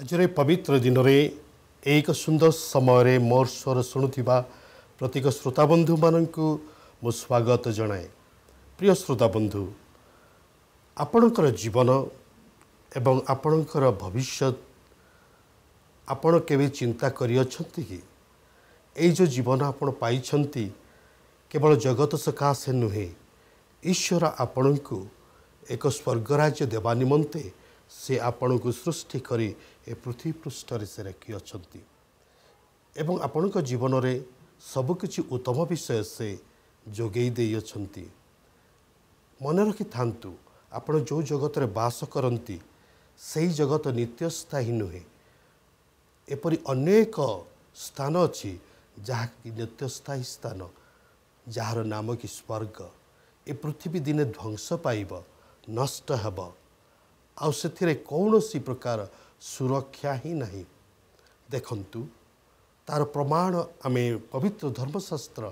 ଆଜିର ଏ ପବିତ୍ର ଦିନରେ ଏକ ସୁନ୍ଦର ସମୟରେ ମୋର ସ୍ୱର ଶୁଣୁଥିବା ପ୍ରତ୍ୟେକ ଶ୍ରୋତାବନ୍ଧୁମାନଙ୍କୁ ମୁଁ ସ୍ୱାଗତ ଜଣାଏ। ପ୍ରିୟ ଶ୍ରୋତାବନ୍ଧୁ, ଆପଣଙ୍କର ଜୀବନ ଏବଂ ଆପଣଙ୍କର ଭବିଷ୍ୟତ ଆପଣ କେବେ ଚିନ୍ତା କରିଅଛନ୍ତି କି? ଏଇ ଯେଉଁ ଜୀବନ ଆପଣ ପାଇଛନ୍ତି କେବଳ ଜଗତ ସକାଶେ ନୁହେଁ, ଈଶ୍ୱର ଆପଣଙ୍କୁ ଏକ ସ୍ୱର୍ଗରାଜ୍ୟ ଦେବା ନିମନ୍ତେ ସେ ଆପଣଙ୍କୁ ସୃଷ୍ଟି କରି ଏ ପୃଥିବୀ ପୃଷ୍ଠରେ ସେ ରଖିଅଛନ୍ତି ଏବଂ ଆପଣଙ୍କ ଜୀବନରେ ସବୁକିଛି ଉତ୍ତମ ବିଷୟ ସେ ଯୋଗାଇ ଦେଇଅଛନ୍ତି। ମନେ ରଖିଥାନ୍ତୁ, ଆପଣ ଯେଉଁ ଜଗତରେ ବାସ କରନ୍ତି ସେହି ଜଗତ ନିତ୍ୟସ୍ଥାୟୀ ନୁହେଁ। ଏପରି ଅନେକ ସ୍ଥାନ ଅଛି ଯାହାକି ନିତ୍ୟସ୍ଥାୟୀ ସ୍ଥାନ, ଯାହାର ନାମ କି ସ୍ୱର୍ଗ। ଏ ପୃଥିବୀ ଦିନେ ଧ୍ୱଂସ ପାଇବ, ନଷ୍ଟ ହେବ, ଆଉ ସେଥିରେ କୌଣସି ପ୍ରକାର ସୁରକ୍ଷା ହିଁ ନାହିଁ। ଦେଖନ୍ତୁ, ତାର ପ୍ରମାଣ ଆମେ ପବିତ୍ର ଧର୍ମଶାସ୍ତ୍ର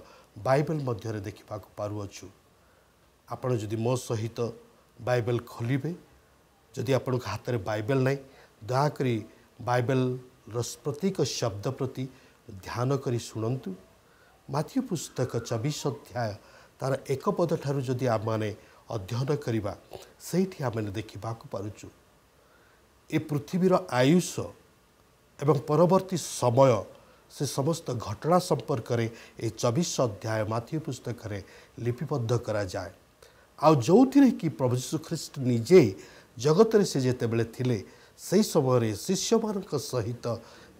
ବାଇବେଲ ମଧ୍ୟରେ ଦେଖିବାକୁ ପାରୁଅଛୁ। ଆପଣ ଯଦି ମୋ ସହିତ ବାଇବେଲ ଖୋଲିବେ, ଯଦି ଆପଣଙ୍କ ହାତରେ ବାଇବେଲ ନାହିଁ, ଦୟାକରି ବାଇବେଲର ପ୍ରତ୍ୟେକ ଶବ୍ଦ ପ୍ରତି ଧ୍ୟାନ କରି ଶୁଣନ୍ତୁ। ମାଥିଉ ପୁସ୍ତକ 24 ଅଧ୍ୟାୟ ତାର 1 ପଦ ଠାରୁ ଯଦି ଆମେମାନେ ଅଧ୍ୟୟନ କରିବା, ସେଇଠି ଆମେ ଦେଖିବାକୁ ପାରୁଛୁ ଏ ପୃଥିବୀର ଆୟୁଷ ଏବଂ ପରବର୍ତ୍ତୀ ସମୟ, ସେ ସମସ୍ତ ଘଟଣା ସମ୍ପର୍କରେ ଏ 24 ଅଧ୍ୟାୟ ମାଥିଉ ପୁସ୍ତକରେ ଲିପିବଦ୍ଧ କରାଯାଏ। ଆଉ ଯେଉଁଥିରେ କି ପ୍ରଭୁ ଯୀଶୁ ଖ୍ରୀଷ୍ଟ ନିଜେ ଜଗତରେ ସେ ଯେତେବେଳେ ଥିଲେ, ସେହି ସମୟରେ ଶିଷ୍ୟମାନଙ୍କ ସହିତ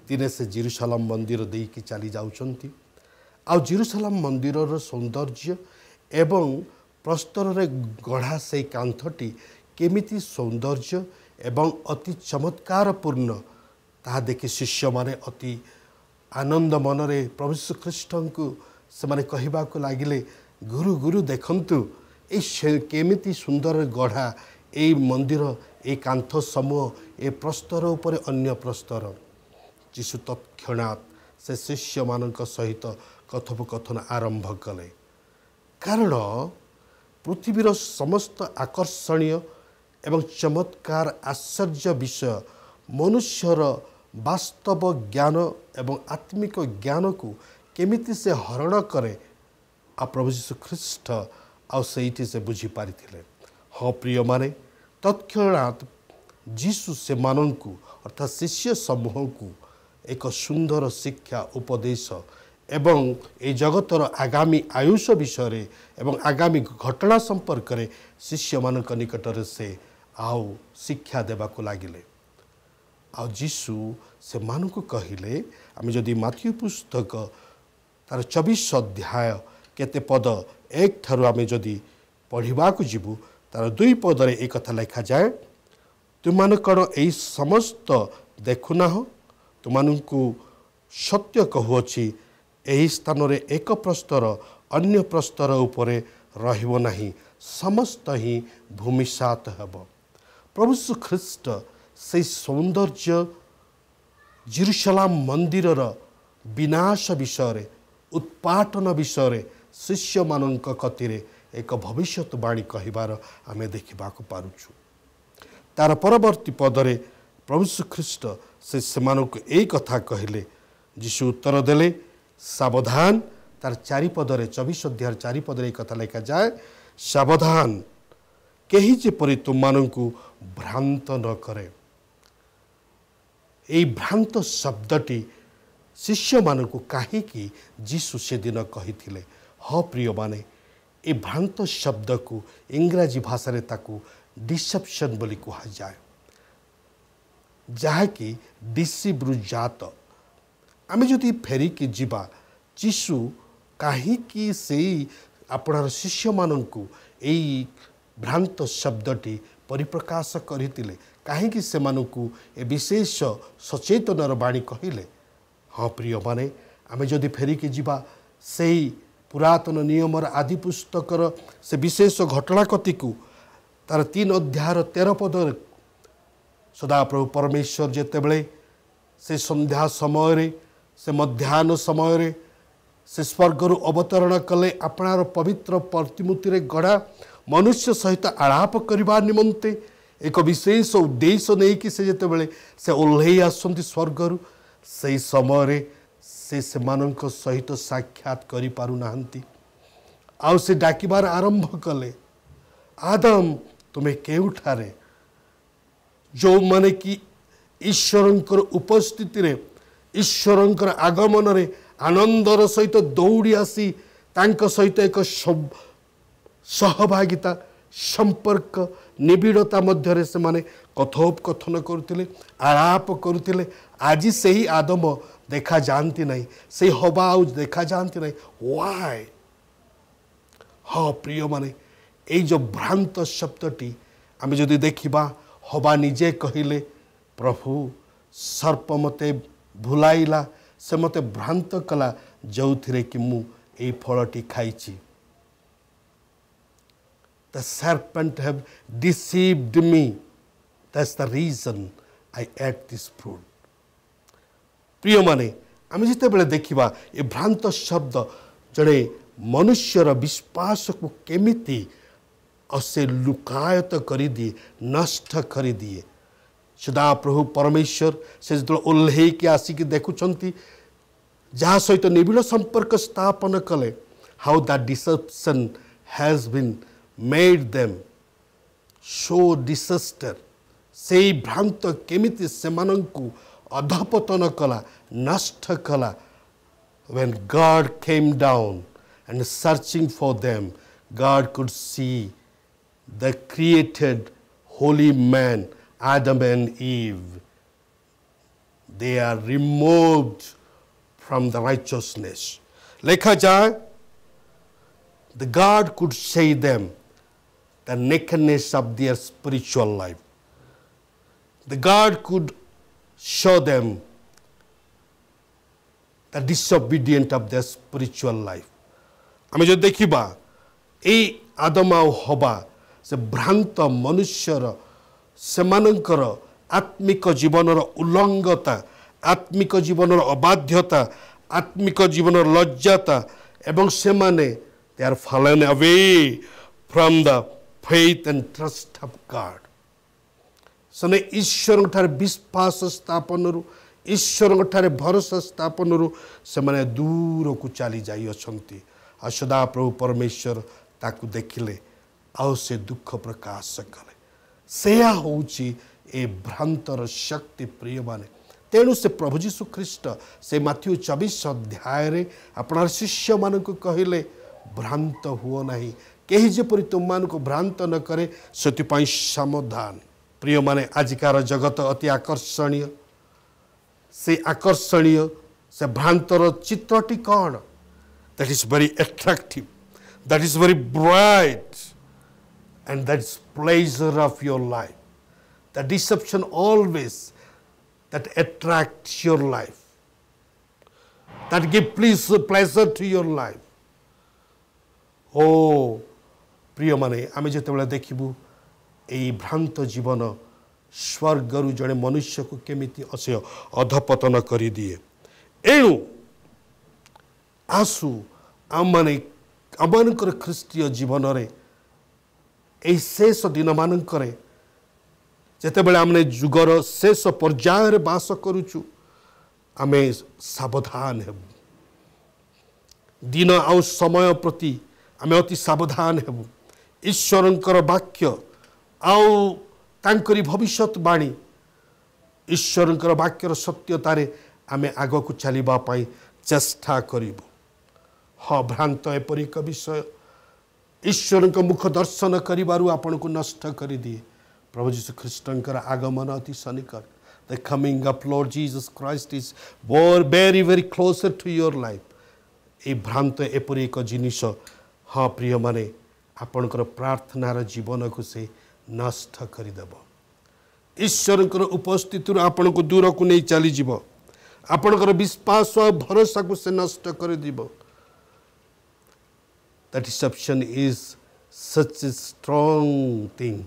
ଦିନେ ସେ ଜିରୁସାଲାମ ମନ୍ଦିର ଦେଇକି ଚାଲି ଯାଉଛନ୍ତି। ଆଉ ଜିରୁସାଲାମ ମନ୍ଦିରର ସୌନ୍ଦର୍ଯ୍ୟ ଏବଂ ପ୍ରସ୍ତରରେ ଗଢ଼ା ସେଇ କାନ୍ଥଟି କେମିତି ସୌନ୍ଦର୍ଯ୍ୟ ଏବଂ ଅତି ଚମତ୍କାରପୂର୍ଣ୍ଣ, ତାହା ଦେଖି ଶିଷ୍ୟମାନେ ଅତି ଆନନ୍ଦ ମନରେ ପ୍ରଭୁ ଯୀଶୁ ଖ୍ରୀଷ୍ଟଙ୍କୁ ସେମାନେ କହିବାକୁ ଲାଗିଲେ, ଗୁରୁ ଗୁରୁ ଦେଖନ୍ତୁ ଏଇ କେମିତି ସୁନ୍ଦର ଗଢ଼ା ଏଇ ମନ୍ଦିର, ଏଇ କାନ୍ଥ ସମୂହ, ଏ ପ୍ରସ୍ତର ଉପରେ ଅନ୍ୟ ପ୍ରସ୍ତର। ଯୀଶୁ ତତ୍କ୍ଷଣାତ୍ ସେ ଶିଷ୍ୟମାନଙ୍କ ସହିତ କଥୋପକଥନ ଆରମ୍ଭ କଲେ, କାରଣ ପୃଥିବୀର ସମସ୍ତ ଆକର୍ଷଣୀୟ ଏବଂ ଚମତ୍କାର ଆଶ୍ଚର୍ଯ୍ୟ ବିଷୟ ମନୁଷ୍ୟର ବାସ୍ତବ ଜ୍ଞାନ ଏବଂ ଆତ୍ମିକ ଜ୍ଞାନକୁ କେମିତି ସେ ହରଣ କରେ, ଆଉ ପ୍ରଭୁ ଯୀଶୁ ଖ୍ରୀଷ୍ଟ ଆଉ ସେଇଠି ସେ ବୁଝିପାରିଥିଲେ। ହଁ ପ୍ରିୟମାନେ, ତତ୍କ୍ଷଣାତ୍ ଯୀଶୁ ସେମାନଙ୍କୁ ଅର୍ଥାତ୍ ଶିଷ୍ୟ ସମୂହକୁ ଏକ ସୁନ୍ଦର ଶିକ୍ଷା ଉପଦେଶ ଏବଂ ଏ ଜଗତର ଆଗାମୀ ଆୟୁଷ ବିଷୟରେ ଏବଂ ଆଗାମୀ ଘଟଣା ସମ୍ପର୍କରେ ଶିଷ୍ୟମାନଙ୍କ ନିକଟରେ ସେ ଆଉ ଶିକ୍ଷା ଦେବାକୁ ଲାଗିଲେ। ଆଉ ଯୀଶୁ ସେମାନଙ୍କୁ କହିଲେ, ଆମେ ଯଦି ମାଥିଉ ପୁସ୍ତକ ତାର 24 ଅଧ୍ୟାୟ କେତେ ପଦ 1 ଠାରୁ ଆମେ ଯଦି ପଢ଼ିବାକୁ ଯିବୁ, ତାର 2 ପଦରେ ଏ କଥା ଲେଖାଯାଏ, ତୁମେମାନେ କ'ଣ ଏଇ ସମସ୍ତ ଦେଖୁନାହ? ତୁମମାନଙ୍କୁ ସତ୍ୟ କହୁଅଛି, ଏହି ସ୍ଥାନରେ ଏକ ପ୍ରସ୍ତର ଅନ୍ୟ ପ୍ରସ୍ତର ଉପରେ ରହିବ ନାହିଁ, ସମସ୍ତ ହିଁ ଭୂମିସାତ ହେବ। ପ୍ରଭୁ ଯୀଶୁ ଖ୍ରୀଷ୍ଟ ସେଇ ସୌନ୍ଦର୍ଯ୍ୟ ଜିରୁସାଲାମ ମନ୍ଦିରର ବିନାଶ ବିଷୟରେ, ଉତ୍ପାଟନ ବିଷୟରେ ଶିଷ୍ୟମାନଙ୍କ କତିରେ ଏକ ଭବିଷ୍ୟତବାଣୀ କହିବାର ଆମେ ଦେଖିବାକୁ ପାରୁଛୁ। ତାର ପରବର୍ତ୍ତୀ ପଦରେ ପ୍ରଭୁ ଯୀଶୁ ଖ୍ରୀଷ୍ଟ ସେ ସେମାନଙ୍କୁ ଏଇ କଥା କହିଲେ। ଯୀଶୁ ଉତ୍ତର ଦେଲେ, ସାବଧାନ। ତାର 4 ପଦରେ, 24 ଅଧ୍ୟାୟର 4 ପଦରେ ଏଇ କଥା ଲେଖାଯାଏ, ସାବଧାନ, କେହି ଯେପରି ତୁମମାନଙ୍କୁ ଭ୍ରାନ୍ତ ନ କରେ। ଏଇ ଭ୍ରାନ୍ତ ଶବ୍ଦଟି ଶିଷ୍ୟମାନଙ୍କୁ କାହିଁକି ଯୀଶୁ ସେଦିନ କହିଥିଲେ? ହଁ ପ୍ରିୟମାନେ, ଏ ଭ୍ରାନ୍ତ ଶବ୍ଦକୁ ଇଂରାଜୀ ଭାଷାରେ ତାକୁ ଡିସେପ୍ସନ୍ ବୋଲି କୁହାଯାଏ, ଯାହାକି ଡିସିବ୍ରୁ ଜାତ। ଆମେ ଯଦି ଫେରିକି ଯିବା, ଯୀଶୁ କାହିଁକି ସେଇ ଆପଣାର ଶିଷ୍ୟମାନଙ୍କୁ ଏଇ ଭ୍ରାନ୍ତ ଶବ୍ଦଟି ପରିପ୍ରକାଶ କରିଥିଲେ, କାହିଁକି ସେମାନଙ୍କୁ ଏ ବିଶେଷ ସଚେତନର ବାଣୀ କହିଲେ? ହଁ ପ୍ରିୟମାନେ, ଆମେ ଯଦି ଫେରିକି ଯିବା ସେଇ ପୁରାତନ ନିୟମର ଆଦି ପୁସ୍ତକର ସେ ବିଶେଷ ଘଟଣା କତିକୁ, ତାର 3 ଅଧ୍ୟାୟର 13 ପଦରେ ସଦାପ୍ରଭୁ ପରମେଶ୍ୱର ଯେତେବେଳେ ସେ ସନ୍ଧ୍ୟା ସମୟରେ, ସେ ମଧ୍ୟାହ୍ନ ସମୟରେ ସେ ସ୍ୱର୍ଗରୁ ଅବତରଣ କଲେ ଆପଣାର ପବିତ୍ର ପ୍ରତିମୂର୍ତ୍ତିରେ ଗଢ଼ା ମନୁଷ୍ୟ ସହିତ ଆଳାପ କରିବା ନିମନ୍ତେ ଏକ ବିଶେଷ ଉଦ୍ଦେଶ୍ୟ ନେଇକି ସେ ଯେତେବେଳେ ସେ ଓହ୍ଲେଇ ଆସନ୍ତି ସ୍ୱର୍ଗରୁ, ସେଇ ସମୟରେ ସେ ସେମାନଙ୍କ ସହିତ ସାକ୍ଷାତ କରିପାରୁନାହାନ୍ତି। ଆଉ ସେ ଡାକିବାର ଆରମ୍ଭ କଲେ, ଆଦମ ତୁମେ କେଉଁଠାରେ? ଯେଉଁମାନେ କି ଈଶ୍ୱରଙ୍କର ଉପସ୍ଥିତିରେ, ଈଶ୍ୱରଙ୍କର ଆଗମନରେ ଆନନ୍ଦର ସହିତ ଦୌଡ଼ି ଆସି ତାଙ୍କ ସହିତ ଏକ ସହଭାଗିତା, ସମ୍ପର୍କ, ନିବିଡ଼ତା ମଧ୍ୟରେ ସେମାନେ କଥୋପକଥନ କରୁଥିଲେ, ଆଳାପ କରୁଥିଲେ। ଆଜି ସେହି ଆଦମ ଦେଖାଯାଆନ୍ତି ନାହିଁ, ସେଇ ହବା ଆଉ ଦେଖାଯାଆନ୍ତି ନାହିଁ। ୱାଇ? ହଁ ପ୍ରିୟମାନେ, ଏଇ ଯେଉଁ ଭ୍ରାନ୍ତ ଶବ୍ଦଟି ଆମେ ଯଦି ଦେଖିବା, ହବା ନିଜେ କହିଲେ, ପ୍ରଭୁ ସର୍ପ ମୋତେ ଭୁଲାଇଲା, ସେ ମୋତେ ଭ୍ରାନ୍ତ କଲା, ଯେଉଁଥିରେ କି ମୁଁ ଏଇ ଫଳଟି ଖାଇଛି। The serpent have deceived me. That's the reason I ate this fruit. ପ୍ରିୟମାନେ, ଆମେ ଯେତେବେଳେ ଦେଖିବା ଏ ଭ୍ରାନ୍ତ ଶବ୍ଦ ଜଣେ ମନୁଷ୍ୟର ବିଶ୍ୱାସକୁ କେମିତି ଆଉ ସେ ଲୁକାୟତ କରିଦିଏ, ନଷ୍ଟ କରିଦିଏ। ସଦାପ୍ରଭୁ ପରମେଶ୍ୱର ସେ ଯେତେବେଳେ ଓହ୍ଲେଇକି ଆସିକି ଦେଖୁଛନ୍ତି, ଯାହା ସହିତ ନିବିଡ଼ ସମ୍ପର୍କ ସ୍ଥାପନ କଲେ, how the deception has been made them so disaster. ସେଇ ଭ୍ରାନ୍ତ କେମିତି ସେମାନଙ୍କୁ ଅଧପତନ କଲା, ନଷ୍ଟ କଲା। When God came down and searching for them, God could see the created holy man, Adam and Eve. They are removed from the righteousness. ଲେଖାଯାଏ, the God could say them the nakedness of their spiritual life. The God could show them the disobedient of their spiritual life. ଆମେ ଯଦି ଦେଖିବା, ଏଇ Adam ଆଉ ହବା ସେ ଭ୍ରାନ୍ତ ମନୁଷ୍ୟର ସେମାନଙ୍କର ଆତ୍ମିକ ଜୀବନର ଉଲ୍ଲଙ୍ଗତା, ଆତ୍ମିକ ଜୀବନର ଅବାଧ୍ୟତା, ଆତ୍ମିକ ଜୀବନର ଲଜ୍ଜାତା, ଏବଂ ସେମାନେ they are fallen away from the faith and trust of God. ସେମାନେ ଈଶ୍ୱରଙ୍କ ଠାରେ ବିଶ୍ୱାସ ସ୍ଥାପନରୁ, ଈଶ୍ୱରଙ୍କ ଠାରେ ଭରସା ସ୍ଥାପନରୁ ସେମାନେ ଦୂରକୁ ଚାଲି ଯାଇଅଛନ୍ତି। ଆଉ ସଦାପ୍ରଭୁ ପରମେଶ୍ୱର ତାକୁ ଦେଖିଲେ ଆଉ ସେ ଦୁଃଖ ପ୍ରକାଶ କଲେ। ସେୟା ହେଉଛି ଏ ଭ୍ରାନ୍ତର ଶକ୍ତି ପ୍ରିୟମାନେ। ତେଣୁ ସେ ପ୍ରଭୁ ଯୀଶୁ ଖ୍ରୀଷ୍ଟ ସେ ମାଥିଉ 24 ଅଧ୍ୟାୟରେ ଆପଣାର ଶିଷ୍ୟମାନଙ୍କୁ କହିଲେ, ଭ୍ରାନ୍ତ ହୁଅ ନାହିଁ, କେହି ଯେପରି ତୁମମାନଙ୍କୁ ଭ୍ରାନ୍ତ ନ କରେ ସେଥିପାଇଁ ସାବଧାନ। ପ୍ରିୟମାନେ, ଆଜିକାର ଜଗତ ଅତି ଆକର୍ଷଣୀୟ। ସେ ଆକର୍ଷଣୀୟ ସେ ଭ୍ରାନ୍ତର ଚିତ୍ରଟି କ'ଣ? That is very attractive, that is very bright, and that is pleasure of your life. The deception always that attracts your life, that give pleasure to your life. ଓ ପ୍ରିୟମାନେ, ଆମେ ଯେତେବେଳେ ଦେଖିବୁ ଏଇ ଭ୍ରାନ୍ତ ଜୀବନ ସ୍ୱର୍ଗରୁ ଜଣେ ମନୁଷ୍ୟକୁ କେମିତି ଅସହ୍ୟ ଅଧପତନ କରିଦିଏ। ଏଣୁ ଆସୁ ଆମମାନେ ଆମମାନଙ୍କର ଖ୍ରୀଷ୍ଟୀୟ ଜୀବନରେ ଏଇ ଶେଷ ଦିନମାନଙ୍କରେ, ଯେତେବେଳେ ଆମେ ଯୁଗର ଶେଷ ପର୍ଯ୍ୟାୟରେ ବାସ କରୁଛୁ, ଆମେ ସାବଧାନ ହେବୁ। ଦିନ ଆଉ ସମୟ ପ୍ରତି ଆମେ ଅତି ସାବଧାନ ହେବୁ। ଈଶ୍ୱରଙ୍କର ବାକ୍ୟ ଆଉ ତାଙ୍କରି ଭବିଷ୍ୟତବାଣୀ, ଈଶ୍ୱରଙ୍କର ବାକ୍ୟର ସତ୍ୟତାରେ ଆମେ ଆଗକୁ ଚାଲିବା ପାଇଁ ଚେଷ୍ଟା କରିବୁ। ହଁ, ଭ୍ରାନ୍ତ ଏପରି ଏକ ବିଷୟ ଈଶ୍ୱରଙ୍କ ମୁଖ ଦର୍ଶନ କରିବାରୁ ଆପଣଙ୍କୁ ନଷ୍ଟ କରିଦିଏ। ପ୍ରଭୁ ଯୀଶୁ ଖ୍ରୀଷ୍ଟଙ୍କର ଆଗମନ ଅତି ସନ୍ନିକଟ। The coming of Lord Jesus Christ is very very closer to your life. ଏଇ ଭ୍ରାନ୍ତ ଏପରି ଏକ ଜିନିଷ, ହଁ ପ୍ରିୟମାନେ, ଆପଣଙ୍କର ପ୍ରାର୍ଥନାର ଜୀବନକୁ ସେ ନଷ୍ଟ କରିଦେବ। ଈଶ୍ୱରଙ୍କର ଉପସ୍ଥିତିରୁ ଆପଣଙ୍କୁ ଦୂରକୁ ନେଇ ଚାଲିଯିବ। ଆପଣଙ୍କର ବିଶ୍ୱାସ ଆଉ ଭରସାକୁ ସେ ନଷ୍ଟ କରିଦିବ। The deception is such a strong thing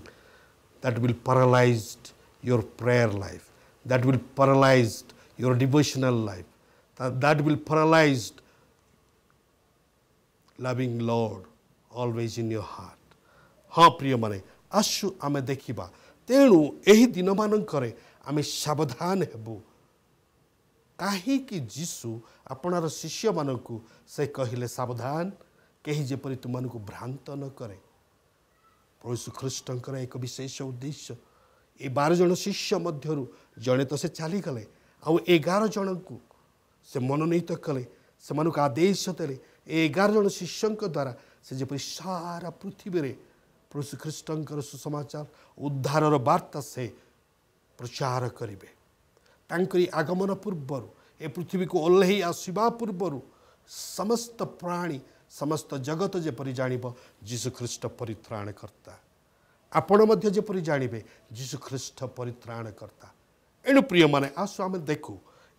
that will paralyze your prayer life, that will paralyze your devotional life, that will paralyze loving Lord always in your heart. ହଁ ପ୍ରିୟମାନେ, ଆସୁ ଆମେ ଦେଖିବା ତେଣୁ ଏହି ଦିନମାନଙ୍କରେ ଆମେ ସାବଧାନ ହେବୁ। କାହିଁକି ଯୀଶୁ ଆପଣାର ଶିଷ୍ୟମାନଙ୍କୁ ସେ କହିଲେ, ସାବଧାନ, କେହି ଯେପରି ତୁମମାନଙ୍କୁ ଭ୍ରାନ୍ତ ନ କରେ। ପ୍ରଭୁ ଯୀଶୁ ଖ୍ରୀଷ୍ଟଙ୍କର ଏକ ବିଶେଷ ଉଦ୍ଦେଶ୍ୟ, ଏ 12 ଜଣ ଶିଷ୍ୟ ମଧ୍ୟରୁ ଜଣେ ତ ସେ ଚାଲିଗଲେ, ଆଉ 11 ଜଣଙ୍କୁ ସେ ମନୋନୀତ କଲେ, ସେମାନଙ୍କୁ ଆଦେଶ ଦେଲେ। ଏ 11 ଜଣ ଶିଷ୍ୟଙ୍କ ଦ୍ୱାରା ସେ ଯେପରି ସାରା ପୃଥିବୀରେ ପ୍ରଭୁ ଯୀଶୁ ଖ୍ରୀଷ୍ଟଙ୍କର ସୁସମାଚାର ଉଦ୍ଧାରର ବାର୍ତ୍ତା ସେ ପ୍ରଚାର କରିବେ। ତାଙ୍କରି ଆଗମନ ପୂର୍ବରୁ, ଏ ପୃଥିବୀକୁ ଓହ୍ଲେଇ ଆସିବା ପୂର୍ବରୁ ସମସ୍ତ ପ୍ରାଣୀ, ସମସ୍ତ ଜଗତ ଯେପରି ଜାଣିବ ଯୀଶୁଖ୍ରୀଷ୍ଟ ପରିତ୍ରାଣକର୍ତ୍ତା, ଆପଣ ମଧ୍ୟ ଯେପରି ଜାଣିବେ ଯୀଶୁଖ୍ରୀଷ୍ଟ ପରିତ୍ରାଣକର୍ତ୍ତା। ଏଣୁ ପ୍ରିୟମାନେ, ଆସୁ ଆମେ ଦେଖୁ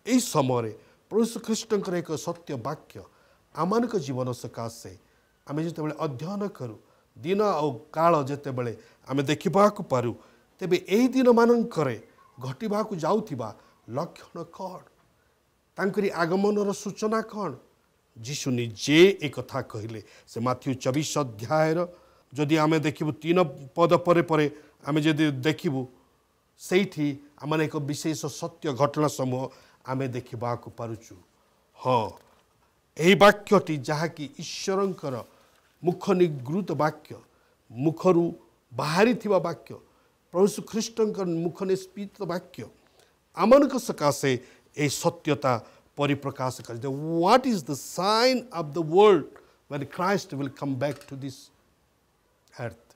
ଏହି ସମୟରେ ପ୍ରଭୁ ଯୀଶୁଖ୍ରୀଷ୍ଟଙ୍କର ଏକ ସତ୍ୟ ବାକ୍ୟ ଆମମାନଙ୍କ ଜୀବନ ସକାଶେ ଆମେ ଯେତେବେଳେ ଅଧ୍ୟୟନ କରୁ, ଦିନ ଆଉ କାଳ ଯେତେବେଳେ ଆମେ ଦେଖିବାକୁ ପାରୁ, ତେବେ ଏହି ଦିନମାନଙ୍କରେ ଘଟିବାକୁ ଯାଉଥିବା ଲକ୍ଷଣ କ'ଣ, ତାଙ୍କରି ଆଗମନର ସୂଚନା କ'ଣ, ଯୀଶୁ ନିଜେ ଏକଥା କହିଲେ। ସେ ମାଥିଉ 24 ଅଧ୍ୟାୟର ଯଦି ଆମେ ଦେଖିବୁ 3 ପଦ ପରେ ପରେ ଆମେ ଯଦି ଦେଖିବୁ, ସେଇଠି ଆମର ଏକ ବିଶେଷ ସତ୍ୟ ଘଟଣା ସମୂହ ଆମେ ଦେଖିବାକୁ ପାରୁଛୁ। ହଁ, ଏହି ବାକ୍ୟଟି ଯାହାକି ଈଶ୍ୱରଙ୍କର ମୁଖ ନିଗୃତ ବାକ୍ୟ, ମୁଖରୁ ବାହାରିଥିବା ବାକ୍ୟ, ପ୍ରଭୁ ଯୀଶୁ ଖ୍ରୀଷ୍ଟଙ୍କର ମୁଖ ନିଷ୍ପିତ ବାକ୍ୟ ଆମମାନଙ୍କ ସକାଶେ ଏହି ସତ୍ୟତା ପରିପ୍ରକାଶ କରିଥାଏ। What is the sign of the world when Christ will come back to this earth?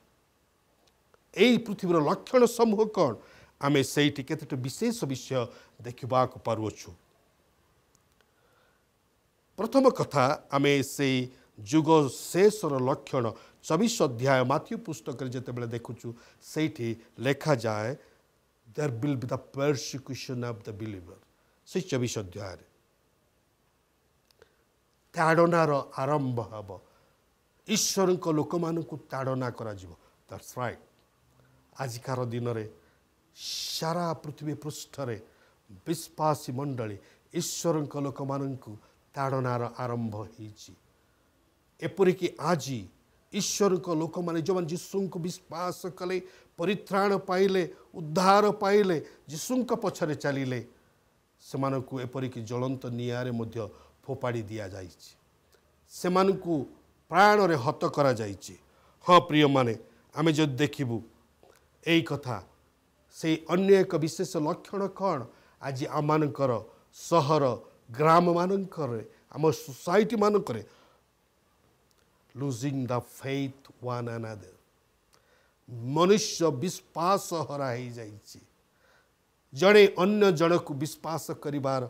ଏହି ପୃଥିବୀର ଲକ୍ଷଣ ସମୂହ କ'ଣ, ଆମେ ସେଇଠି କେତୋଟି ବିଶେଷ ବିଷୟ ଦେଖିବାକୁ ପାରୁଅଛୁ। ପ୍ରଥମ କଥା, ଆମେ ସେଇ ଯୁଗ ଶେଷର ଲକ୍ଷଣ 24 ଅଧ୍ୟାୟ ମାଥିଉ ପୁସ୍ତକରେ ଯେତେବେଳେ ଦେଖୁଛୁ, ସେଇଠି ଲେଖାଯାଏ there will be the persecution of the believer। ସେଇ 24 ଅଧ୍ୟାୟରେ ତାଡ଼ନାର ଆରମ୍ଭ ହେବ, ଈଶ୍ୱରଙ୍କ ଲୋକମାନଙ୍କୁ ତାଡ଼ନା କରାଯିବ। That's right. ଆଜିକାର ଦିନରେ ସାରା ପୃଥିବୀ ପୃଷ୍ଠରେ ବିଶ୍ୱାସୀ ମଣ୍ଡଳୀ ଈଶ୍ୱରଙ୍କ ଲୋକମାନଙ୍କୁ ତାଡ଼ନାର ଆରମ୍ଭ ହେଇଛି। ଏପରିକି ଆଜି ଈଶ୍ୱରଙ୍କ ଲୋକମାନେ ଯେଉଁମାନେ ଯୀଶୁଙ୍କୁ ବିଶ୍ୱାସ କଲେ, ପରିତ୍ରାଣ ପାଇଲେ, ଉଦ୍ଧାର ପାଇଲେ, ଯୀଶୁଙ୍କ ପଛରେ ଚାଲିଲେ, ସେମାନଙ୍କୁ ଏପରିକି ଜ୍ୱଳନ୍ତ ନିଆଁରେ ମଧ୍ୟ ଫୋପାଡ଼ି ଦିଆଯାଇଛି, ସେମାନଙ୍କୁ ପ୍ରାଣରେ ହତ କରାଯାଇଛି। ହଁ ପ୍ରିୟମାନେ, ଆମେ ଯଦି ଦେଖିବୁ ଏଇ କଥା, ସେଇ ଅନ୍ୟ ଏକ ବିଶେଷ ଲକ୍ଷଣ କ'ଣ, ଆଜି ଆମମାନଙ୍କର ସହର ଗ୍ରାମମାନଙ୍କରେ, ଆମ ସୋସାଇଟିମାନଙ୍କରେ losing the faith one another, ମନୁଷ୍ୟ ବିଶ୍ୱାସ ହରା ହେଇଯାଇଛି। ଜଣେ ଅନ୍ୟ ଜଣକୁ ବିଶ୍ୱାସ କରିବାର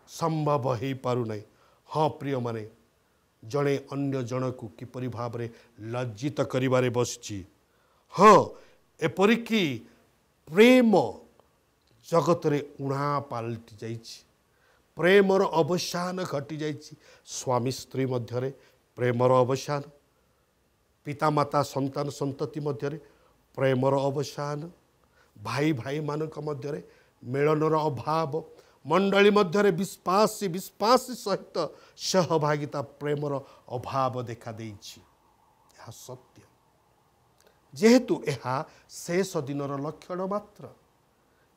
ସମ୍ଭବ ହେଇପାରୁନାହିଁ। ହଁ ପ୍ରିୟମାନେ, ଜଣେ ଅନ୍ୟ ଜଣକୁ କିପରି ଭାବରେ ଲଜ୍ଜିତ କରିବାରେ ବସିଛି। ହଁ, ଏପରିକି ପ୍ରେମ ଜଗତରେ ଉଣା ପାଲଟି ଯାଇଛି, ପ୍ରେମର ଅବସାନ ଘଟିଯାଇଛି। ସ୍ୱାମୀ ସ୍ତ୍ରୀ ମଧ୍ୟରେ ପ୍ରେମର ଅବସାନ, ପିତାମାତା ସନ୍ତାନ ସନ୍ତତି ମଧ୍ୟରେ ପ୍ରେମର ଅବସାନ, ଭାଇ ଭାଇମାନଙ୍କ ମଧ୍ୟରେ ମିଳନର ଅଭାବ, ମଣ୍ଡଳୀ ମଧ୍ୟରେ ବିଶ୍ୱାସୀ ବିଶ୍ୱାସୀ ସହିତ ସହଭାଗିତା ପ୍ରେମର ଅଭାବ ଦେଖାଦେଇଛି। ଏହା ସତ୍ୟ, ଯେହେତୁ ଏହା ଶେଷ ଦିନର ଲକ୍ଷଣ ମାତ୍ର।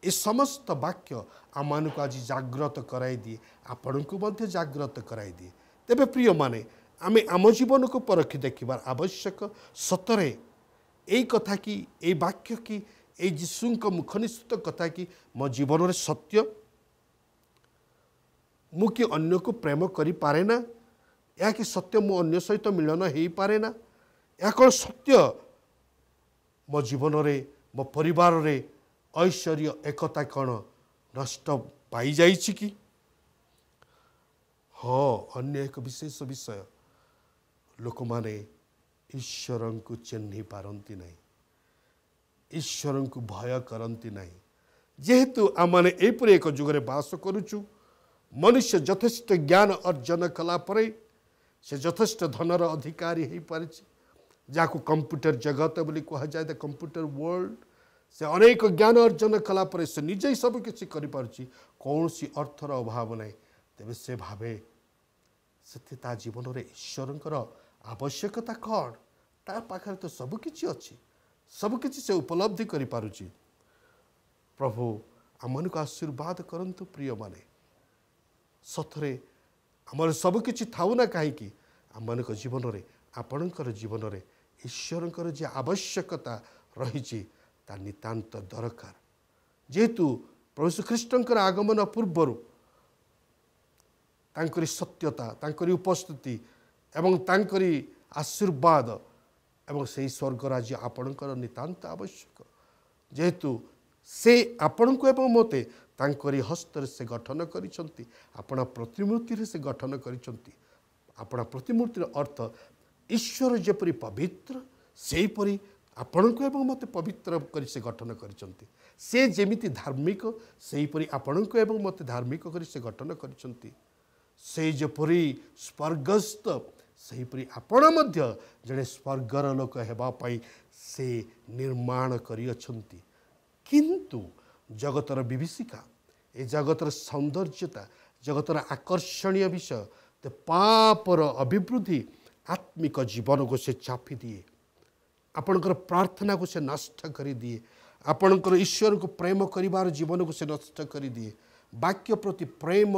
ଏ ସମସ୍ତ ବାକ୍ୟ ଆମମାନଙ୍କୁ ଆଜି ଜାଗ୍ରତ କରାଇଦିଏ, ଆପଣଙ୍କୁ ମଧ୍ୟ ଜାଗ୍ରତ କରାଇଦିଏ। ତେବେ ପ୍ରିୟମାନେ, ଆମେ ଆମ ଜୀବନକୁ ପରଖି ଦେଖିବାର ଆବଶ୍ୟକ। ସତରେ ଏଇ କଥା କି, ଏଇ ବାକ୍ୟ କି, ଏଇ ଯୀଶୁଙ୍କ ମୁଖ ନିଃସୃତ କଥା କି ମୋ ଜୀବନରେ ସତ୍ୟ? ମୁଁ କି ଅନ୍ୟକୁ ପ୍ରେମ କରିପାରେ ନା? ଏହା କି ସତ୍ୟ? ମୁଁ ଅନ୍ୟ ସହିତ ମିଳନ ହେଇପାରେ ନା? ଏହା କ'ଣ ସତ୍ୟ? ମୋ ଜୀବନରେ, ମୋ ପରିବାରରେ ଐଶ୍ୱରୀୟ ଏକତା କ'ଣ ନଷ୍ଟ ପାଇଯାଇଛି କି? ହଁ, ଅନ୍ୟ ଏକ ବିଶେଷ ବିଷୟ, ଲୋକମାନେ ଈଶ୍ୱରଙ୍କୁ ଚିହ୍ନି ପାରନ୍ତି ନାହିଁ, ଈଶ୍ୱରଙ୍କୁ ଭୟ କରନ୍ତି ନାହିଁ। ଯେହେତୁ ଆମମାନେ ଏପରି ଏକ ଯୁଗରେ ବାସ କରୁଛୁ, ମନୁଷ୍ୟ ଯଥେଷ୍ଟ ଜ୍ଞାନ ଅର୍ଜନ କଲା ପରେ ସେ ଯଥେଷ୍ଟ ଧନର ଅଧିକାରୀ ହେଇପାରିଛି, ଯାହାକୁ କମ୍ପ୍ୟୁଟର ଜଗତ ବୋଲି କୁହାଯାଏ, ଦ କମ୍ପ୍ୟୁଟର ୱାର୍ଲଡ। ସେ ଅନେକ ଜ୍ଞାନ ଅର୍ଜନ କଲା ପରେ ସେ ନିଜେ ସବୁ କିଛି କରିପାରୁଛି, କୌଣସି ଅର୍ଥର ଅଭାବ ନାହିଁ। ତେବେ ସେ ଭାବେ ସେଥି ତା ଜୀବନରେ ଈଶ୍ୱରଙ୍କର ଆବଶ୍ୟକତା କ'ଣ? ତା ପାଖରେ ତ ସବୁକିଛି ଅଛି, ସବୁକିଛି ସେ ଉପଲବ୍ଧି କରିପାରୁଛି। ପ୍ରଭୁ ଆମମାନଙ୍କୁ ଆଶୀର୍ବାଦ କରନ୍ତୁ। ପ୍ରିୟମାନେ, ସତରେ ଆମର ସବୁକିଛି ଥାଉ ନା କାହିଁକି, ଆମମାନଙ୍କ ଜୀବନରେ, ଆପଣଙ୍କର ଜୀବନରେ ଈଶ୍ୱରଙ୍କର ଯେ ଆବଶ୍ୟକତା ରହିଛି ତା ନିତାନ୍ତ ଦରକାର। ଯେହେତୁ ପ୍ରଭୁ ଖ୍ରୀଷ୍ଟଙ୍କର ଆଗମନ ପୂର୍ବରୁ ତାଙ୍କରି ସତ୍ୟତା, ତାଙ୍କରି ଉପସ୍ଥିତି ଏବଂ ତାଙ୍କରି ଆଶୀର୍ବାଦ ଏବଂ ସେହି ସ୍ୱର୍ଗ ରାଜ୍ୟ ଆପଣଙ୍କର ନିତାନ୍ତ ଆବଶ୍ୟକ। ଯେହେତୁ ସେ ଆପଣଙ୍କୁ ଏବଂ ମୋତେ ତାଙ୍କରି ହସ୍ତରେ ସେ ଗଠନ କରିଛନ୍ତି, ଆପଣା ପ୍ରତିମୂର୍ତ୍ତିରେ ସେ ଗଠନ କରିଛନ୍ତି। ଆପଣା ପ୍ରତିମୂର୍ତ୍ତିର ଅର୍ଥ ଈଶ୍ୱର ଯେପରି ପବିତ୍ର ସେହିପରି ଆପଣଙ୍କୁ ଏବଂ ମୋତେ ପବିତ୍ର କରି ସେ ଗଠନ କରିଛନ୍ତି। ସେ ଯେମିତି ଧାର୍ମିକ ସେହିପରି ଆପଣଙ୍କୁ ଏବଂ ମୋତେ ଧାର୍ମିକ କରି ସେ ଗଠନ କରିଛନ୍ତି। ସେ ଯେପରି ସ୍ୱର୍ଗସ୍ଥ ସେହିପରି ଆପଣ ମଧ୍ୟ ଜଣେ ସ୍ୱର୍ଗର ଲୋକ ହେବା ପାଇଁ ସେ ନିର୍ମାଣ କରିଅଛନ୍ତି। କିନ୍ତୁ ଜଗତର ବିଭୀଷିକା, ଏ ଜଗତର ସୌନ୍ଦର୍ଯ୍ୟତା, ଜଗତର ଆକର୍ଷଣୀୟ ବିଷୟ, ପାପର ଅଭିବୃଦ୍ଧି ଆତ୍ମିକ ଜୀବନକୁ ସେ ଚାପି ଦିଏ, ଆପଣଙ୍କର ପ୍ରାର୍ଥନାକୁ ସେ ନଷ୍ଟ କରିଦିଏ, ଆପଣଙ୍କର ଈଶ୍ୱରଙ୍କୁ ପ୍ରେମ କରିବାର ଜୀବନକୁ ସେ ନଷ୍ଟ କରିଦିଏ, ବାକ୍ୟ ପ୍ରତି ପ୍ରେମ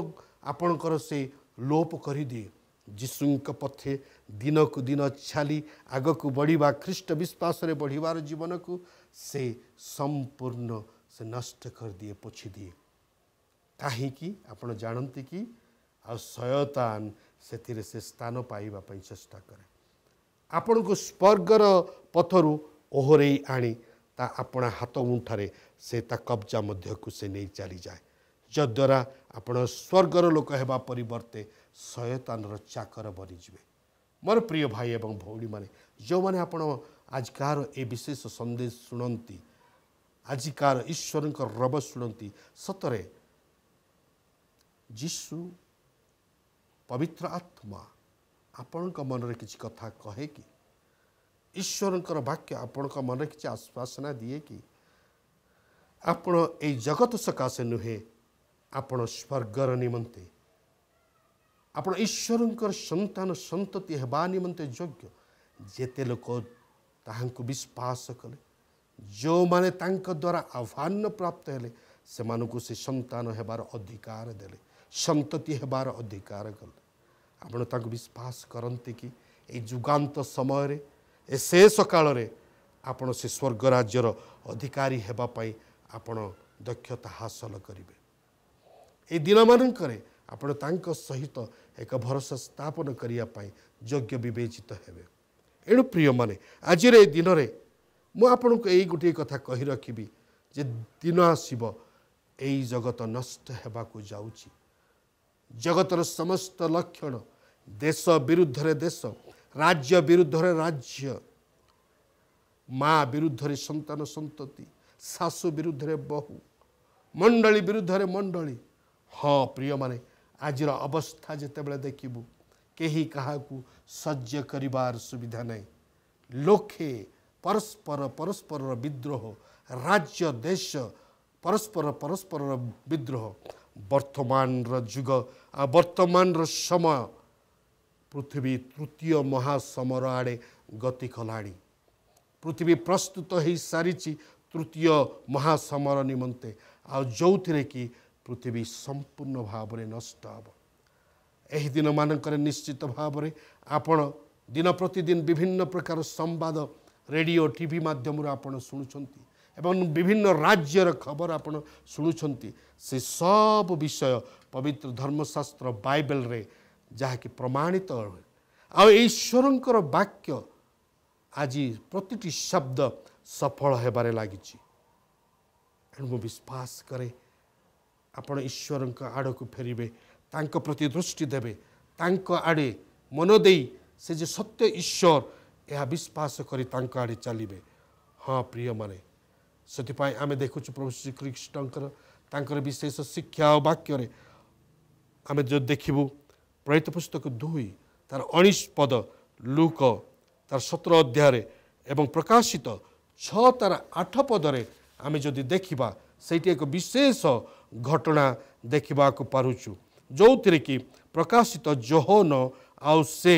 ଆପଣଙ୍କର ସେ ଲୋପ କରିଦିଏ। ଯୀଶୁଙ୍କ ପଥେ ଦିନକୁ ଦିନ ଚାଲି ଆଗକୁ ବଢ଼ିବା, ଖ୍ରୀଷ୍ଟ ବିଶ୍ୱାସରେ ବଢ଼ିବାର ଜୀବନକୁ ସେ ସମ୍ପୂର୍ଣ୍ଣ ସେ ନଷ୍ଟ କରିଦିଏ, ପୋଛିଦିଏ। କାହିଁକି ଆପଣ ଜାଣନ୍ତି କି? ଆଉ ଶୟତାନ ସେଥିରେ ସେ ସ୍ଥାନ ପାଇବା ପାଇଁ ଚେଷ୍ଟା କରେ। ଆପଣଙ୍କୁ ସ୍ୱର୍ଗର ପଥରୁ ଓହରେଇ ଆଣି ତା ଆପଣା ହାତ ମୁଠାରେ ସେ ତା କବ୍ଜା ମଧ୍ୟକୁ ସେ ନେଇ ଚାଲିଯାଏ, ଯଦ୍ୱାରା ଆପଣ ସ୍ୱର୍ଗର ଲୋକ ହେବା ପରିବର୍ତ୍ତେ ଶୟତାନର ଚାକର ବନିଯିବେ। ମୋର ପ୍ରିୟ ଭାଇ ଏବଂ ଭଉଣୀମାନେ, ଯେଉଁମାନେ ଆପଣ ଆଜିକାର ଏ ବିଶେଷ ସନ୍ଦେଶ ଶୁଣନ୍ତି, ଆଜିକାର ଈଶ୍ୱରଙ୍କ ରବ ଶୁଣନ୍ତି, ସତରେ ଯୀଶୁ ପବିତ୍ର ଆତ୍ମା ଆପଣଙ୍କ ମନରେ କିଛି କଥା କହେ କି? ଈଶ୍ୱରଙ୍କର ବାକ୍ୟ ଆପଣଙ୍କ ମନରେ କିଛି ଆଶ୍ୱାସନା ଦିଏ କି? ଆପଣ ଏଇ ଜଗତ ସକାଶେ ନୁହେଁ, ଆପଣ ସ୍ୱର୍ଗର ନିମନ୍ତେ, ଆପଣ ଈଶ୍ୱରଙ୍କର ସନ୍ତାନ ସନ୍ତତି ହେବା ନିମନ୍ତେ ଯୋଗ୍ୟ। ଯେତେ ଲୋକ ତାହାଙ୍କୁ ବିଶ୍ୱାସ କଲେ, ଯେଉଁମାନେ ତାଙ୍କ ଦ୍ୱାରା ଆହ୍ୱାନ ପ୍ରାପ୍ତ ହେଲେ, ସେମାନଙ୍କୁ ସେ ସନ୍ତାନ ହେବାର ଅଧିକାର ଦେଲେ, ସନ୍ତତି ହେବାର ଅଧିକାର କଲେ। ଆପଣ ତାଙ୍କୁ ବିଶ୍ୱାସ କରନ୍ତି କି? ଏଇ ଯୁଗାନ୍ତ ସମୟରେ, ଏ ଶେଷ କାଳରେ ଆପଣ ସେ ସ୍ୱର୍ଗ ରାଜ୍ୟର ଅଧିକାରୀ ହେବା ପାଇଁ ଆପଣ ଦକ୍ଷତା ହାସଲ କରିବେ। ଏଇ ଦିନମାନଙ୍କରେ ଆପଣ ତାଙ୍କ ସହିତ ଏକ ଭରସା ସ୍ଥାପନ କରିବା ପାଇଁ ଯୋଗ୍ୟ ବିବେଚିତ ହେବେ। ଏଣୁ ପ୍ରିୟମାନେ, ଆଜିର ଏ ଦିନରେ ମୁଁ ଆପଣଙ୍କୁ ଏଇ ଗୋଟିଏ କଥା କହି ରଖିବି ଯେ ଦିନ ଆସିବ ଏଇ ଜଗତ ନଷ୍ଟ ହେବାକୁ ଯାଉଛି। ଜଗତର ସମସ୍ତ ଲକ୍ଷଣ, ଦେଶ ବିରୁଦ୍ଧରେ ଦେଶ, ରାଜ୍ୟ ବିରୁଦ୍ଧରେ ରାଜ୍ୟ, ମା ବିରୁଦ୍ଧରେ ସନ୍ତାନ ସନ୍ତତି, ଶାଶୁ ବିରୁଦ୍ଧରେ ବୋହୂ, ମଣ୍ଡଳୀ ବିରୁଦ୍ଧରେ ମଣ୍ଡଳୀ। ହଁ ପ୍ରିୟମାନେ, ଆଜିର ଅବସ୍ଥା ଯେତେବେଳେ ଦେଖିବୁ, କେହି କାହାକୁ ସହ୍ୟ କରିବାର ସୁବିଧା ନାହିଁ। ଲୋକେ ପରସ୍ପର ପରସ୍ପରର ବିଦ୍ରୋହ, ରାଜ୍ୟ ଦେଶ ପରସ୍ପର ପରସ୍ପରର ବିଦ୍ରୋହ। ବର୍ତ୍ତମାନର ଯୁଗ ଆଉ ବର୍ତ୍ତମାନର ସମୟ ପୃଥିବୀ ତୃତୀୟ ମହାସମର ଆଡ଼େ ଗତି କଲାଣି। ପୃଥିବୀ ପ୍ରସ୍ତୁତ ହୋଇସାରିଛି ତୃତୀୟ ମହାସମର ନିମନ୍ତେ, ଆଉ ଯେଉଁଥିରେ କି ପୃଥିବୀ ସମ୍ପୂର୍ଣ୍ଣ ଭାବରେ ନଷ୍ଟ ହେବ। ଏହି ଦିନମାନଙ୍କରେ ନିଶ୍ଚିତ ଭାବରେ ଆପଣ ଦିନ ପ୍ରତିଦିନ ବିଭିନ୍ନ ପ୍ରକାର ସମ୍ବାଦ ରେଡ଼ିଓ ଟିଭି ମାଧ୍ୟମରେ ଆପଣ ଶୁଣୁଛନ୍ତି ଏବଂ ବିଭିନ୍ନ ରାଜ୍ୟର ଖବର ଆପଣ ଶୁଣୁଛନ୍ତି। ସେ ସବୁ ବିଷୟ ପବିତ୍ର ଧର୍ମଶାସ୍ତ୍ର ବାଇବେଲରେ ଯାହାକି ପ୍ରମାଣିତ ହୁଏ। ଆଉ ଈଶ୍ୱରଙ୍କର ବାକ୍ୟ ଆଜି ପ୍ରତିଟି ଶବ୍ଦ ସଫଳ ହେବାରେ ଲାଗିଛି। ଏଣୁ ମୁଁ ବିଶ୍ୱାସ କରେ ଆପଣ ଈଶ୍ୱରଙ୍କ ଆଡ଼କୁ ଫେରିବେ, ତାଙ୍କ ପ୍ରତି ଦୃଷ୍ଟି ଦେବେ, ତାଙ୍କ ଆଡ଼େ ମନ ଦେଇ ସେ ଯେ ସତ୍ୟ ଈଶ୍ୱର ଏହା ବିଶ୍ୱାସ କରି ତାଙ୍କ ଆଡ଼େ ଚାଲିବେ। ହଁ ପ୍ରିୟମାନେ, ସେଥିପାଇଁ ଆମେ ଦେଖୁଛୁ ପ୍ରଭୁ ଶ୍ରୀଖ୍ରୀଷ୍ଟଙ୍କର ତାଙ୍କର ବିଶେଷ ଶିକ୍ଷା ଓ ବାକ୍ୟରେ ଆମେ ଯଦି ଦେଖିବୁ ପ୍ରେରିତ ପୁସ୍ତକ 2 ତାର 19 ପଦ, ଲୁକ ତାର 17 ଅଧ୍ୟାୟରେ ଏବଂ ପ୍ରକାଶିତ 6 ତାର 8 ପଦରେ ଆମେ ଯଦି ଦେଖିବା, ସେଇଠି ଏକ ବିଶେଷ ଘଟଣା ଦେଖିବାକୁ ପାରୁଛୁ, ଯେଉଁଥିରେ କି ପ୍ରକାଶିତ ଯୋହନ ଆଉ ସେ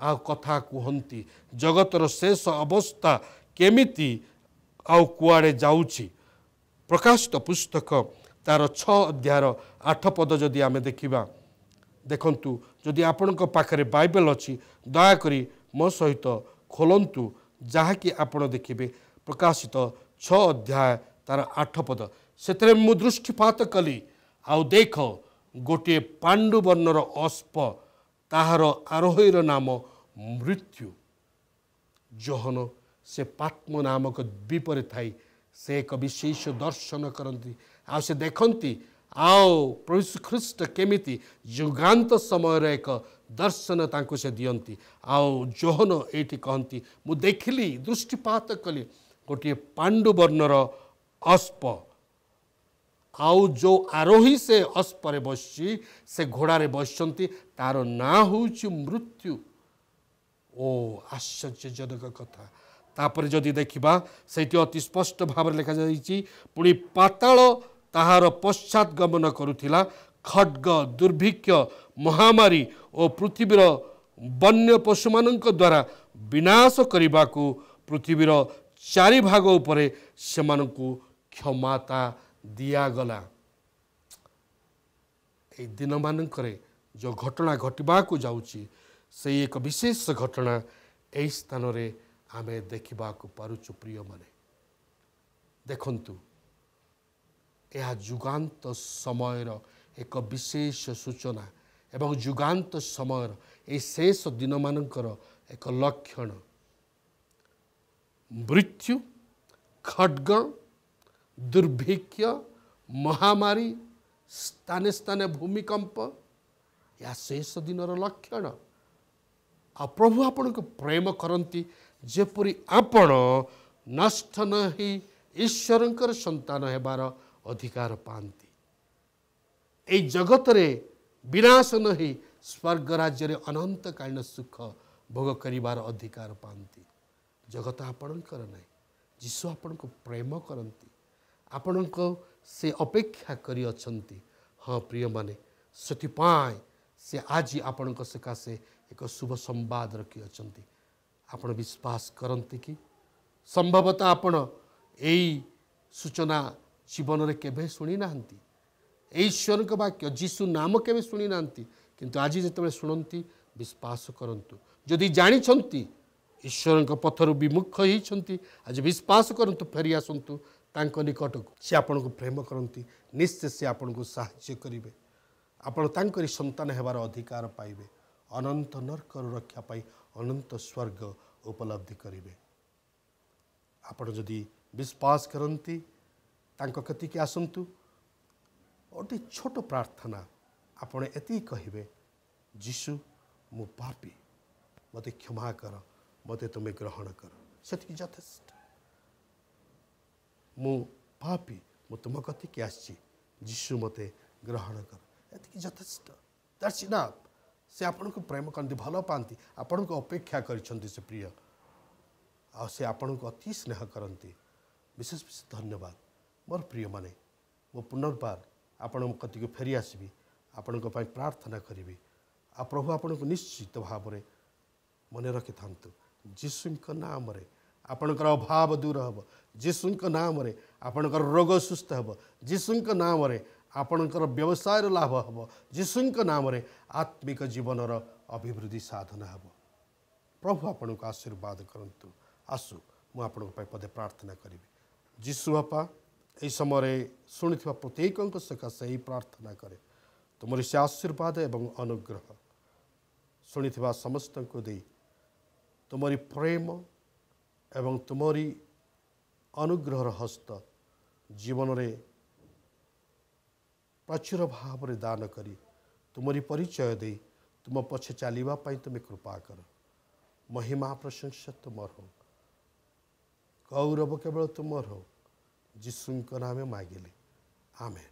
ଆଉ କଥା କୁହନ୍ତି ଜଗତର ଶେଷ ଅବସ୍ଥା କେମିତି ଆଉ କୁଆଡ଼େ ଯାଉଛି। ପ୍ରକାଶିତ ପୁସ୍ତକ ତାର 6 ଅଧ୍ୟାୟର 8 ପଦ ଯଦି ଆମେ ଦେଖିବା, ଦେଖନ୍ତୁ ଯଦି ଆପଣଙ୍କ ପାଖରେ ବାଇବେଲ ଅଛି ଦୟାକରି ମୋ ସହିତ ଖୋଲନ୍ତୁ, ଯାହାକି ଆପଣ ଦେଖିବେ ପ୍ରକାଶିତ 6 ଅଧ୍ୟାୟ ତାର 8 ପଦ। ସେଥିରେ ମୁଁ ଦୃଷ୍ଟିପାତ କଲି, ଆଉ ଦେଖ ଗୋଟିଏ ପାଣ୍ଡୁବର୍ଣ୍ଣର ଅଶ୍ପ, ତାହାର ଆରୋହୀର ନାମ ମୃତ୍ୟୁ। ଯୋହନ ସେ ପାତ୍ମ ନାମକ ଦ୍ୱୀପରେ ଥାଇ ସେ ଏକ ବିଶେଷ ଦର୍ଶନ କରନ୍ତି, ଆଉ ସେ ଦେଖନ୍ତି ଆଉ ପ୍ରଭୁ ଯୀଶୁ ଖ୍ରୀଷ୍ଟ କେମିତି ଯୁଗାନ୍ତ ସମୟରେ ଏକ ଦର୍ଶନ ତାଙ୍କୁ ସେ ଦିଅନ୍ତି। ଆଉ ଯୋହନ ଏଇଠି କହନ୍ତି, ମୁଁ ଦେଖିଲି, ଦୃଷ୍ଟିପାତ କଲି ଗୋଟିଏ ପାଣ୍ଡୁବର୍ଣ୍ଣର ଅଶ୍ପ, ଆଉ ଯେଉଁ ଆରୋହୀ ସେ ଅଶ୍ପରେ ବସିଛି, ସେ ଘୋଡ଼ାରେ ବସିଛନ୍ତି, ତାର ନାଁ ହେଉଛି ମୃତ୍ୟୁ। ଓ ଆଶ୍ଚର୍ଯ୍ୟଜନକ କଥା। ତାପରେ ଯଦି ଦେଖିବା ସେଇଠି ଅତି ସ୍ପଷ୍ଟ ଭାବରେ ଲେଖାଯାଇଛି, ପୁଣି ପାତାଳ ତାହାର ପଶ୍ଚାତ ଗମନ କରୁଥିଲା, ଖଡ଼ଗ, ଦୁର୍ଭିକ୍ଷ, ମହାମାରୀ ଓ ପୃଥିବୀର ବନ୍ୟ ପଶୁମାନଙ୍କ ଦ୍ୱାରା ବିନାଶ କରିବାକୁ ପୃଥିବୀର 4 ଭାଗ ଉପରେ ସେମାନଙ୍କୁ କ୍ଷମତା ଦିଆଗଲା। ଏଇ ଦିନମାନଙ୍କରେ ଯେଉଁ ଘଟଣା ଘଟିବାକୁ ଯାଉଛି ସେଇ ଏକ ବିଶେଷ ଘଟଣା ଏହି ସ୍ଥାନରେ ଆମେ ଦେଖିବାକୁ ପାରୁଛୁ। ପ୍ରିୟମାନେ ଦେଖନ୍ତୁ, ଏହା ଯୁଗାନ୍ତ ସମୟର ଏକ ବିଶେଷ ସୂଚନା ଏବଂ ଯୁଗାନ୍ତ ସମୟର ଏହି ଶେଷ ଦିନମାନଙ୍କର ଏକ ଲକ୍ଷଣ। ମୃତ୍ୟୁ, ଖଡ଼ଗ, ଦୁର୍ଭିକ୍ଷ, ମହାମାରୀ, ସ୍ଥାନେ ସ୍ଥାନେ ଭୂମିକମ୍ପ, ଏହା ଶେଷ ଦିନର ଲକ୍ଷଣ। ଆଉ ପ୍ରଭୁ ଆପଣଙ୍କୁ ପ୍ରେମ କରନ୍ତି ଯେପରି ଆପଣ ନଷ୍ଟ ନ ହେଇ ଈଶ୍ୱରଙ୍କର ସନ୍ତାନ ହେବାର ଅଧିକାର ପାଆନ୍ତି। ଏଇ ଜଗତରେ ବିନାଶ ନ ହେଇ ସ୍ୱର୍ଗ ରାଜ୍ୟରେ ଅନନ୍ତକାଳୀନ ସୁଖ ଭୋଗ କରିବାର ଅଧିକାର ପାଆନ୍ତି। ଜଗତ ଆପଣଙ୍କର ନାହିଁ, ଯୀଶୁ ଆପଣଙ୍କୁ ପ୍ରେମ କରନ୍ତି, ଆପଣଙ୍କ ସେ ଅପେକ୍ଷା କରିଅଛନ୍ତି। ହଁ ପ୍ରିୟମାନେ, ସେଥିପାଇଁ ସେ ଆଜି ଆପଣଙ୍କ ସକାଶେ ଏକ ଶୁଭ ସମ୍ବାଦ ରଖିଅଛନ୍ତି। ଆପଣ ବିଶ୍ୱାସ କରନ୍ତି କି? ସମ୍ଭବତଃ ଆପଣ ଏଇ ସୂଚନା ଜୀବନରେ କେବେ ଶୁଣିନାହାନ୍ତି, ଈଶ୍ୱରଙ୍କ ବାକ୍ୟ ଯୀଶୁ ନାମ କେବେ ଶୁଣିନାହାନ୍ତି, କିନ୍ତୁ ଆଜି ଯେତେବେଳେ ଶୁଣନ୍ତି ବିଶ୍ୱାସ କରନ୍ତୁ। ଯଦି ଜାଣିଛନ୍ତି ଈଶ୍ୱରଙ୍କ ପଥରୁ ବିମୁଖ ହେଇଛନ୍ତି, ଆଜି ବିଶ୍ୱାସ କରନ୍ତୁ, ଫେରି ଆସନ୍ତୁ ତାଙ୍କ ନିକଟକୁ। ସେ ଆପଣଙ୍କୁ ପ୍ରେମ କରନ୍ତି, ନିଶ୍ଚୟ ସେ ଆପଣଙ୍କୁ ସାହାଯ୍ୟ କରିବେ। ଆପଣ ତାଙ୍କରି ସନ୍ତାନ ହେବାର ଅଧିକାର ପାଇବେ, ଅନନ୍ତ ନର୍କରୁ ରକ୍ଷା ପାଇ ଅନନ୍ତ ସ୍ୱର୍ଗ ଉପଲବ୍ଧି କରିବେ। ଆପଣ ଯଦି ବିଶ୍ୱାସ କରନ୍ତି ତାଙ୍କ କତିକି ଆସନ୍ତୁ। ଗୋଟେ ଛୋଟ ପ୍ରାର୍ଥନା, ଆପଣ ଏତିକି କହିବେ, ଯୀଶୁ ମୁଁ ପାପୀ, ମୋତେ କ୍ଷମା କର, ମୋତେ ତୁମେ ଗ୍ରହଣ କର। ସେତିକି ଯଥେଷ୍ଟ। ମୁଁ ପାପୀ, ମୁଁ ତୁମ କତିକି ଆସିଛି, ଯୀଶୁ ମୋତେ ଗ୍ରହଣ କର, ଏତିକି ଯଥେଷ୍ଟ। That's enough. ସେ ଆପଣଙ୍କୁ ପ୍ରେମ କରନ୍ତି, ଭଲ ପାଆନ୍ତି, ଆପଣଙ୍କୁ ଅପେକ୍ଷା କରିଛନ୍ତି ସେ ପ୍ରିୟ, ଆଉ ସେ ଆପଣଙ୍କୁ ଅତି ସ୍ନେହ କରନ୍ତି। ବିଶେଷ ବିଶେଷ ଧନ୍ୟବାଦ ମୋର ପ୍ରିୟମାନେ। ମୁଁ ପୁନର୍ବାର ଆପଣଙ୍କ କତିକୁ ଫେରି ଆସିବି, ଆପଣଙ୍କ ପାଇଁ ପ୍ରାର୍ଥନା କରିବି, ଆଉ ପ୍ରଭୁ ଆପଣଙ୍କୁ ନିଶ୍ଚିତ ଭାବରେ ମନେ ରଖିଥାନ୍ତୁ। ଯୀଶୁଙ୍କ ନାମରେ ଆପଣଙ୍କର ଅଭାବ ଦୂର ହେବ, ଯୀଶୁଙ୍କ ନାମରେ ଆପଣଙ୍କର ରୋଗ ସୁସ୍ଥ ହେବ, ଯୀଶୁଙ୍କ ନାମରେ ଆପଣଙ୍କର ବ୍ୟବସାୟର ଲାଭ ହେବ, ଯୀଶୁଙ୍କ ନାମରେ ଆତ୍ମିକ ଜୀବନର ଅଭିବୃଦ୍ଧି ସାଧନ ହେବ। ପ୍ରଭୁ ଆପଣଙ୍କୁ ଆଶୀର୍ବାଦ କରନ୍ତୁ। ଆସୁ ମୁଁ ଆପଣଙ୍କ ପାଇଁ ପଦେ ପ୍ରାର୍ଥନା କରିବି। ଯୀଶୁ ବାପା, ଏହି ସମୟରେ ଶୁଣିଥିବା ପ୍ରତ୍ୟେକଙ୍କ ସକାଶେ ଏହି ପ୍ରାର୍ଥନା କରେ, ତୁମରି ସେ ଆଶୀର୍ବାଦ ଏବଂ ଅନୁଗ୍ରହ ଶୁଣିଥିବା ସମସ୍ତଙ୍କୁ ଦେଇ ତୁମରି ପ୍ରେମ ଏବଂ ତୁମରି ଅନୁଗ୍ରହର ହସ୍ତ ଜୀବନରେ ପ୍ରଚୁର ଭାବରେ ଦାନ କରି ତୁମରି ପରିଚୟ ଦେଇ ତୁମ ପଛେ ଚାଲିବା ପାଇଁ ତୁମେ କୃପା କର। ମହିମା ପ୍ରଶଂସା ତୁମର ହଉ, ଗୌରବ କେବଳ ତୁମର ହଉ। ଯୀଶୁଙ୍କ ନାମେ ମାଗିଲି, ଆମେନ୍।